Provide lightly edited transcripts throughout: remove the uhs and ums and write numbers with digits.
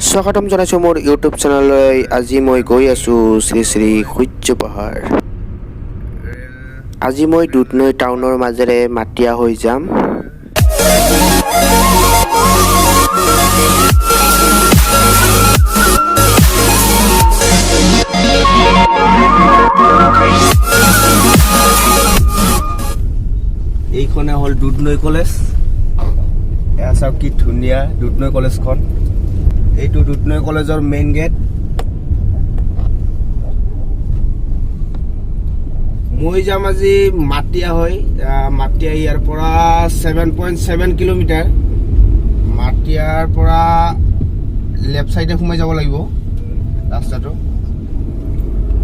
স্বাগতম জনাইছোঁ মোৰ ইউটিউব চেনেললৈ। আজি মই গৈ আছোঁ শ্ৰী শ্ৰী সূৰ্য পাহাৰ। আজি মই দুধনৈ টাউনৰ মাজেৰে মাটিয়া হৈ যাম। এইখনে হ'ল দুধনৈ কলেজ। এয়া চাওক, কি ধুনীয়া দুধনৈ কলেজখন। এইটো দুধনৈ কলেজৰ মেইন গেট। মই যাম আজি মাটিয়া হৈ। মাটিয়া ইয়াৰ পৰা 7.7 কিলোমিটাৰ। মাটিয়াৰ পৰা লেফ্ট চাইডে সোমাই যাব লাগিব ৰাস্তাটো।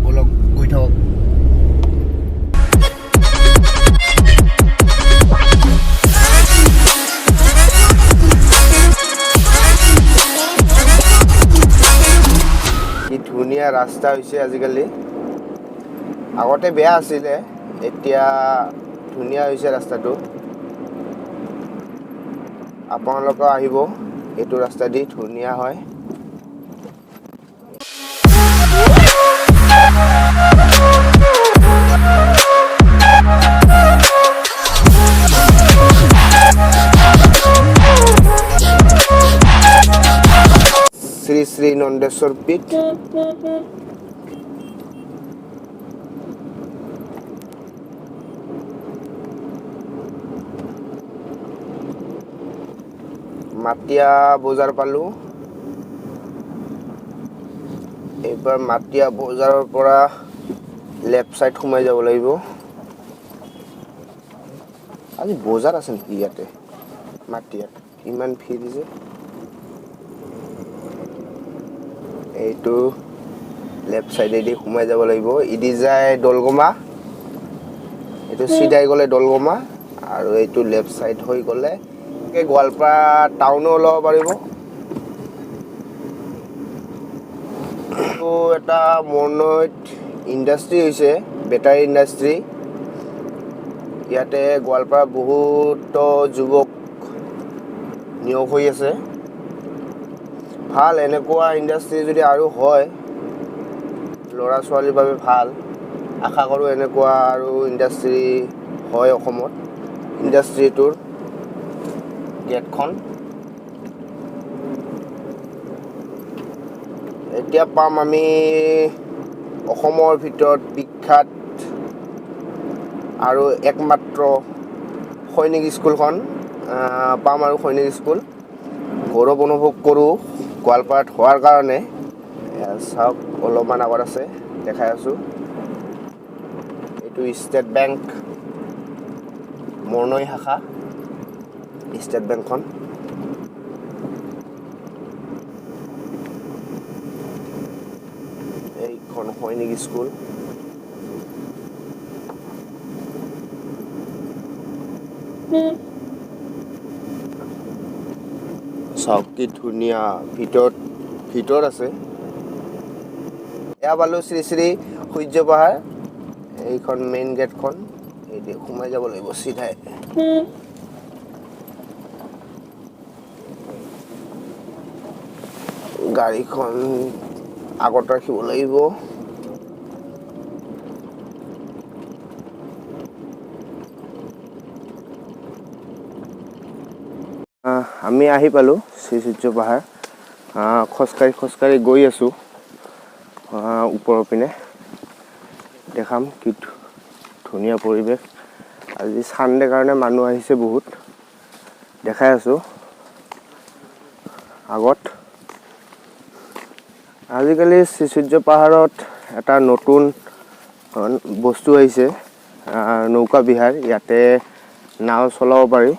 ব'লক, গৈ থাকক। কি ধুনীয়া ৰাস্তা হৈছে আজিকালি। আগতে বেয়া আছিলে, এতিয়া ধুনীয়া হৈছে ৰাস্তাটো। আপোনালোকেও আহিব এইটো ৰাস্তা দি, ধুনীয়া হয়। শ্ৰী শ্ৰী নন্দেশ্বৰ পীঠ। মাটিয়া বজাৰ পালোঁ। এইবাৰ মাটিয়া বজাৰৰ পৰা লেফ্ট চাইড সোমাই যাব লাগিব। আজি বজাৰ আছে নেকি ইয়াতে মাটিয়াত? ইমান ভিৰ যে। এইটো লেফ্ট চাইডেদি সোমাই যাব লাগিব। ইদি যায় দলগমা, এইটো চিধাই গ'লে দলগমা আৰু এইটো লেফ্ট চাইড হৈ গ'লে এই গোৱালপাৰা টাউনো ওলাব পাৰিব। এইটো এটা মৰনৈত ইণ্ডাষ্ট্ৰি হৈছে, বেটাৰী ইণ্ডাষ্ট্ৰি। ইয়াতে গোৱালপাৰা বহুতো যুৱক নিয়োগ হৈ আছে। ভাল, এনেকুৱা ইণ্ডাষ্ট্ৰি যদি আৰু হয়, ল'ৰা ছোৱালীৰ বাবে ভাল। আশা কৰোঁ এনেকুৱা আৰু ইণ্ডাষ্ট্ৰি হয় অসমত। ইণ্ডাষ্ট্ৰিটোৰ গেটখন। এতিয়া পাম আমি অসমৰ ভিতৰত বিখ্যাত আৰু একমাত্ৰ সৈনিক স্কুলখন পাম আৰু সৈনিক স্কুল। গৌৰৱ অনুভৱ কৰোঁ গোৱালপাৰাত হোৱাৰ কাৰণে। এয়া চাওক, অলপমান আগত আছে, দেখাই আছোঁ। এইটো ষ্টেট বেংক, মৰনৈ শাখা ষ্টেট বেংকখন। এইখন সৈনিক স্কুল। চাওক, কি ধুনীয়া ভিতৰত ভিতৰত আছে। এয়া পালোঁ শ্ৰী শ্ৰী সূৰ্য পাহাৰ। এইখন মেইন গেটখন, এই দি সোমাই যাব লাগিব চিধাই। গাড়ীখন আগত ৰাখিব লাগিব। আমি আহি পালোঁ শ্ৰী সূৰ্য পাহাৰ। খোজকাঢ়ি খোজকাঢ়ি গৈ আছোঁ ওপৰৰ পিনে। দেখাম কি ধুনীয়া পৰিৱেশ। আজি চানডে কাৰণে মানুহ আহিছে বহুত। দেখাই আছোঁ আগত। আজিকালি শ্ৰীসূৰ্য পাহাৰত এটা নতুন বস্তু আহিছে, নৌকা বিহাৰ। ইয়াতে নাও চলাব পাৰি।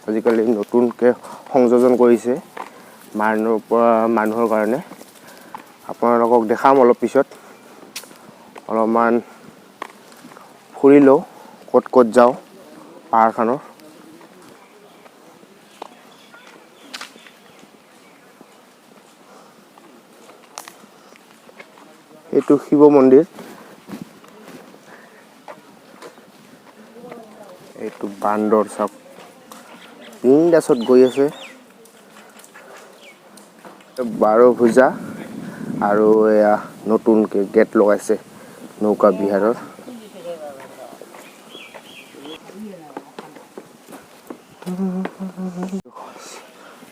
আজিকালি নতুনকৈ সংযোজন কৰিছে মানুহৰ পৰা মানুহৰ কাৰণে। আপোনালোকক দেখাম অলপ পিছত। অলপমান ফুৰি লওঁ, ক'ত ক'ত যাওঁ পাহাৰখনৰ। এইটো শিৱ মন্দিৰ। এইটো বান্দৰ, চাওক, বিন্দাছত গৈ আছে। বাৰভুজা আৰু এয়া নতুনকৈ গেট লগাইছে নৌকা বিহাৰৰ।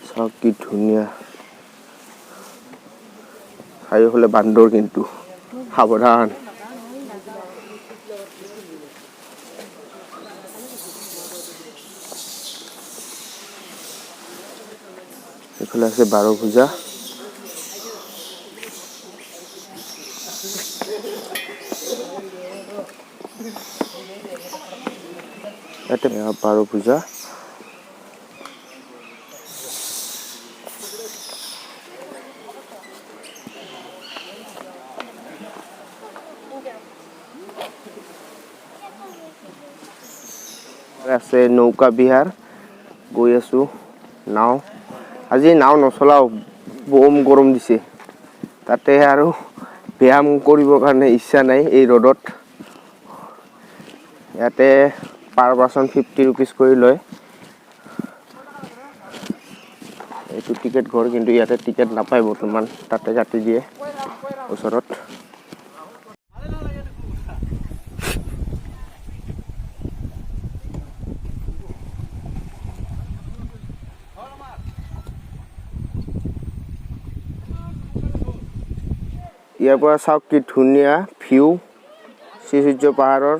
চাওক কি ধুনীয়া, চাৰিওফালে বান্দৰ, কিন্তু সাৱধান। এইফালে আছে বাৰভুজা। ইয়াতে বাৰভুজা। আছে নৌকা বিহাৰ। গৈ আছোঁ নাও। আজি নাও নচলাওঁ, বম গৰম দিছে তাতে, আৰু ব্যায়াম কৰিবৰ কাৰণে ইচ্ছা নাই এই ৰ'দত। ইয়াতে পাৰ পাৰ্চন 50 ৰুপিজ কৰি লয়। এইটো টিকেট ঘৰ, কিন্তু ইয়াতে টিকেট নাপায় বৰ্তমান, তাতে কাটি দিয়ে ওচৰত। ইয়াৰ পৰা চাওক কি ধুনীয়া ভিউ শ্ৰীসূৰ্য পাহাৰৰ।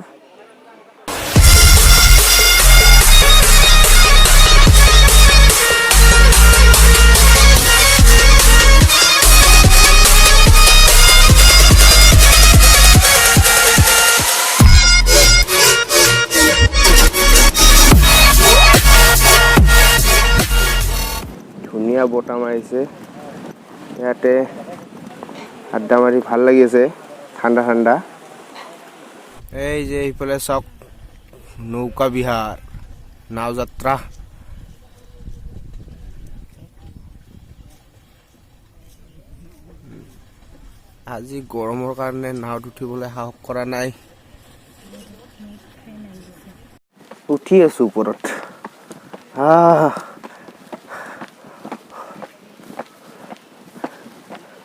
ধুনীয়া বতাহ মাৰিছে। ইয়াতে আড্ডা মাৰি ভাল লাগি আছে, ঠাণ্ডা ঠাণ্ডা। এই যে এইফালে চাওক, নৌকা বিহাৰ, নাও যাত্ৰা। আজি গৰমৰ কাৰণে নাৱত উঠিবলৈ সাহস কৰা নাই। উঠি আছো ওপৰত। আহ,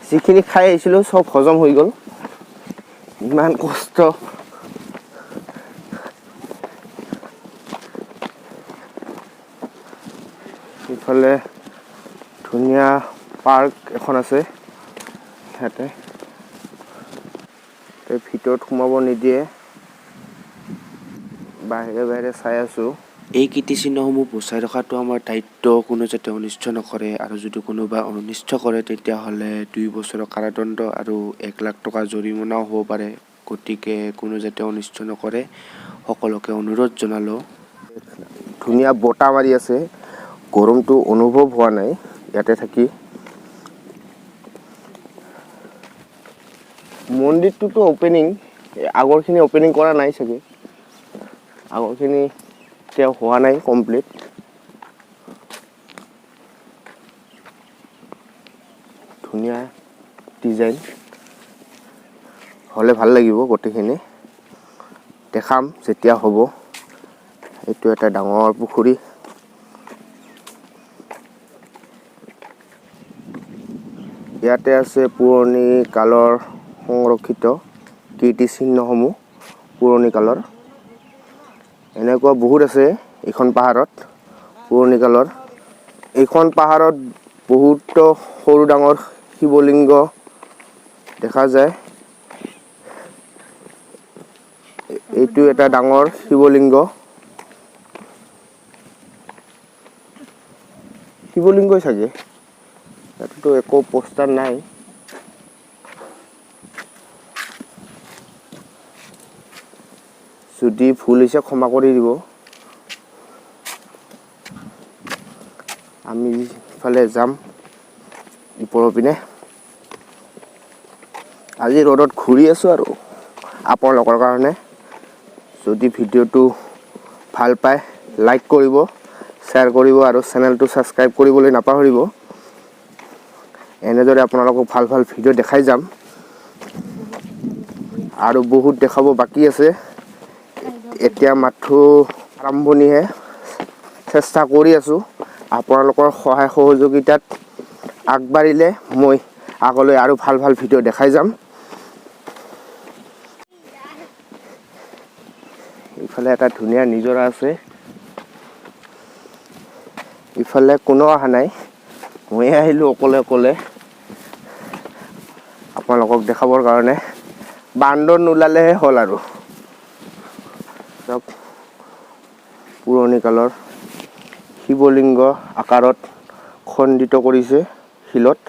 যিখিনি খাই আহিছিলোঁ চব হজম হৈ গ'ল। ইমান কষ্ট। ইফালে ধুনীয়া পাৰ্ক এখন আছে ইয়াতে। ভিতৰত সোমাব নিদিয়ে, বাহিৰে বাহিৰে চাই আছোঁ। এই কীৰ্তিচিহ্নসমূহ বচাই ৰখাটো আমাৰ দায়িত্ব। কোনো যাতে অনিষ্ট নকৰে আৰু যদি কোনোবাই অনিষ্ট কৰে, তেতিয়াহ'লে 2 বছৰৰ কাৰাদণ্ড আৰু 1 লাখ টকা জৰিমনাও হ'ব পাৰে। গতিকে কোনো যাতে অনিষ্ট নকৰে, সকলোকে অনুৰোধ জনালোঁ। ধুনীয়া বতাহ মাৰি আছে, গৰমটো অনুভৱ হোৱা নাই ইয়াতে থাকি। মন্দিৰটোতো অ'পেনিং, আগৰখিনি অ'পেনিং কৰা নাই চাগে, আগৰখিনি এতিয়াও হোৱা নাই কমপ্লিট। ধুনীয়া ডিজাইন হ'লে ভাল লাগিব। গোটেইখিনি দেখাম যেতিয়া হ'ব। এইটো এটা ডাঙৰ পুখুৰী। ইয়াতে আছে পুৰণি কালৰ সংৰক্ষিত কীৰ্তিচিহ্নসমূহ। পুৰণি কালৰ এনেকুৱা বহুত আছে এইখন পাহাৰত। পুৰণি কালৰ এইখন পাহাৰত বহুতো সৰু ডাঙৰ শিৱলিংগ দেখা যায়। এইটো এটা ডাঙৰ শিৱলিংগ, শিৱলিংগই চাগে। ইয়াতেতো একো পোষ্টাৰ নাই। যদি ভুল হৈছে ক্ষমা কৰি দিব। আমি ইফালে যাম ওপৰৰ পিনে। আজি ৰ'দত ঘূৰি আছোঁ আৰু আপোনালোকৰ কাৰণে। যদি ভিডিঅ'টো ভাল পায়, লাইক কৰিব, শ্বেয়াৰ কৰিব আৰু চেনেলটো ছাবস্ক্ৰাইব কৰিবলৈ নাপাহৰিব। এনেদৰে আপোনালোকক ভাল ভাল ভিডিঅ' দেখাই যাম আৰু বহুত দেখাব বাকী আছে। এতিয়া মাথো আৰম্ভণিহে। চেষ্টা কৰি আছোঁ। আপোনালোকৰ সহায় সহযোগিতাত আগবাঢ়িলে মই আগলৈ আৰু ভাল ভাল ভিডিঅ' দেখাই যাম। ইফালে এটা ধুনীয়া নিজৰা আছে। ইফালে কোনো অহা নাই, ময়ে আহিলোঁ অকলে অকলে আপোনালোকক দেখাবৰ কাৰণে। বান্দৰ নোলালেহে হ'ল আৰু। চাওক, পুৰণি কালৰ শিৱলিংগ আকাৰত খণ্ডিত কৰিছে শিলত।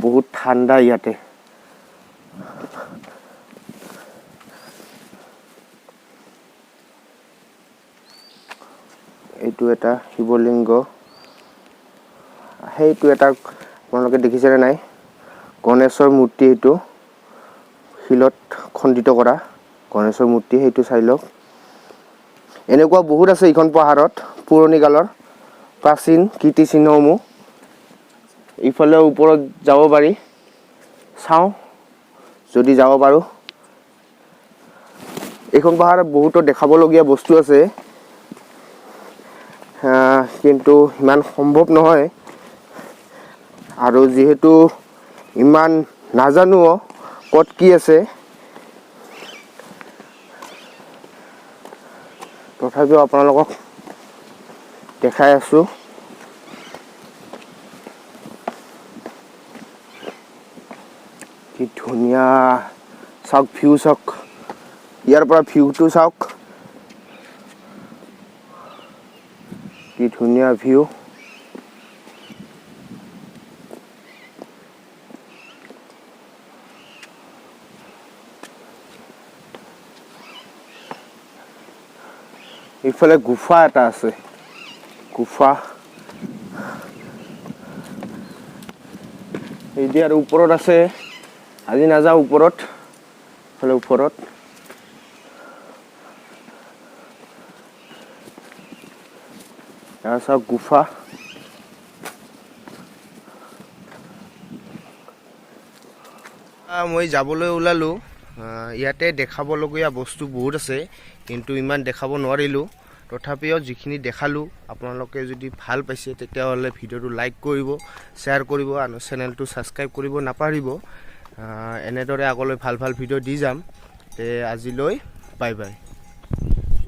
বহুত ঠাণ্ডা ইয়াতে। এইটো এটা শিৱলিংগ, সেইটো এটা আপোনালোকে দেখিছেনে নাই, গণেশৰ মূৰ্তি, এইটো শিলত খণ্ডিত কৰা গণেশৰ মূৰ্তি, সেইটো চাই লওক। এনেকুৱা বহুত আছে এইখন পাহাৰত পুৰণি কালৰ প্ৰাচীন কীৰ্তিচিহ্নসমূহ। ইফালে ওপৰত যাব পাৰি, চাওঁ যদি যাব পাৰোঁ। এইখন পাহাৰত বহুতো দেখাবলগীয়া বস্তু আছে, কিন্তু ইমান সম্ভৱ নহয়। আৰু যিহেতু ইমান নাজানোও ক'ত কি আছে, তথাপিও আপোনালোকক দেখাই আছোঁ। কি ধুনীয়া, চাওক ভিউ, চাওক ইয়াৰ পৰা ভিউটো চাওক, কি ধুনীয়া ভিউ। ইফালে গুফা এটা আছে, গুফা এতিয়া আৰু ওপৰত আছে, আজি নাযাওঁ ওপৰত, ইফালে ওপৰত। এয়া চাওক গুফা। মই যাবলৈ ওলালোঁ। ইয়াতে দেখাবলগীয়া বস্তু বহুত আছে, কিন্তু ইমান দেখাব নোৱাৰিলোঁ। তথাপিও যিখিনি দেখালোঁ, আপোনালোকে যদি ভাল পাইছে তেতিয়াহ'লে ভিডিঅ'টো লাইক কৰিব, শ্বেয়াৰ কৰিব আৰু চেনেলটো ছাবস্ক্ৰাইব কৰিব নাপাহৰিব। এনেদৰে আগলৈ ভাল ভাল ভিডিঅ' দি যাম। তে আজিলৈ বাই বাই।